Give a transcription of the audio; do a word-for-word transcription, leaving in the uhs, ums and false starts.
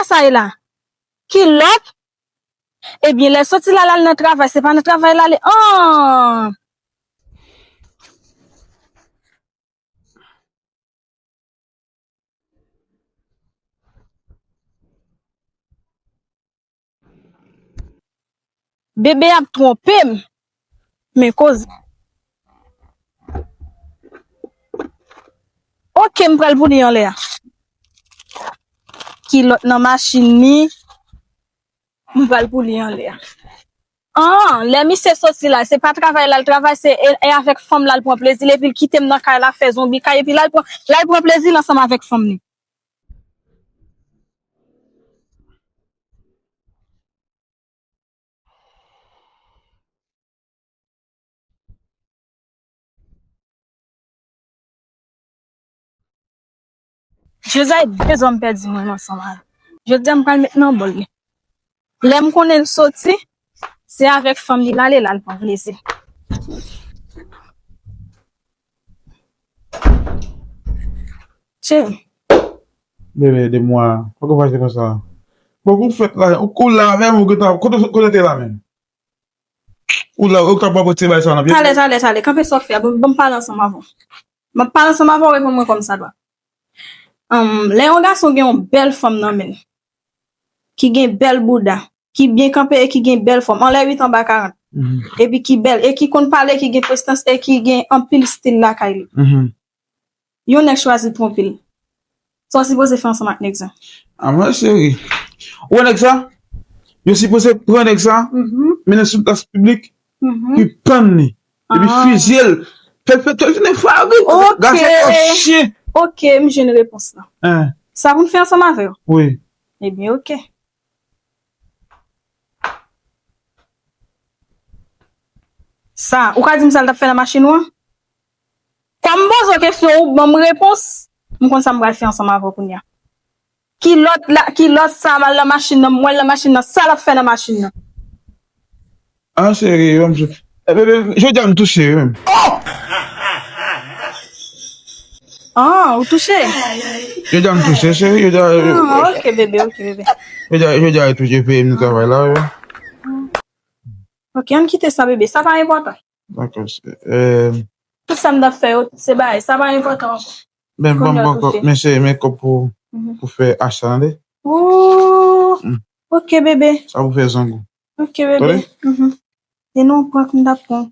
sa ye la? Kilòt? Ebyen, lè l soti la, l al nan travay, se pa nan travay l ale. An! Bebe ap twonpe m. Men koze. Oke, m pral pou li anlè a. Kilòt nan machin li. M pral pou li anlè a. An, lè misye soti la, se pa travay l al travay, se e, e avèk fanm l al pran plezi l, epi l kite m nan kay la, fè zonbi kay, epi l al pran, l al pran plezi l ansanm avèk fanm li. Jozay, dezòm pèdi mwen ansanm avè l. Jodi a m pral met nan bòl li. Lè m konnen l soti, se avèk fanm li l ale, l al pran plezi. Cheri. Bebe, ede mwen. Poko fache konsa. Bon, ou fèt la, ou, ou la avè m, ou gentan, kote, kote te la menm? Ou la, ou t ap pran ti bay sa nan pye. Talè, talè, talè, kanpe sa w fè a, bon, bon, m pale ansanm avè w. M ap pale ansanm avè w, reponn mwen kòmsadwa. Ann, lè yon gason gen yon bèl fanm nan men l, ki gen bèl bouda, ki byen kanpe e ki gen bèl fòm, anlè uit anba karant, epi ki bèl, e ki konn pale, ki gen prestans e ki gen anpil stil lakay li. Yon nèg chwazi twonpe l. Sa w sipoze fè ansanm ak nèg sa? A mwen, cheri. Ou wè nèg sa? Yo sipoze pran nèg sa, mennen l sou plas piblik, epi pann li, epi fizye l. Fè l, fè l tounen farin. Gason yon chyen. Oke, m jwenn repons lan. Sa pou n fè ansanm avè w? Wi. Ebyen, oke. Sa, ou ka di m sa l t ap fè nan machin ou an? Kòm m poze w kesyon, ou ban m repons, m konn sa m pral fè ansanm avè w kounye a. Kilòt la, kilòt sa m al nan machin nan, m wè l nan machin nan, sa l ap fè nan machin nan? A, cheri, yo, m sou. E, bebe, jodi a m touche, wi. Ah, ou touche? Jodi a m touche, cheri, jodi a. Ah, ok, bebe, ok, bebe. Jodi a, jodi a, touche, peye m nan travay la, wi. Ok, ann kite sa, bebe, sa pa enpòtan. Dakò, cheri. Tout sa m t ap fè yo, se bagay, sa pa enpòtan ankò. Men ban m ankò, men cheri, men kòb pou, pou fè acha, tande? Ooh, ok, bebe. Sa pou fè zong ou. Ok, bebe. Tande? E non, pran k m t ap pran.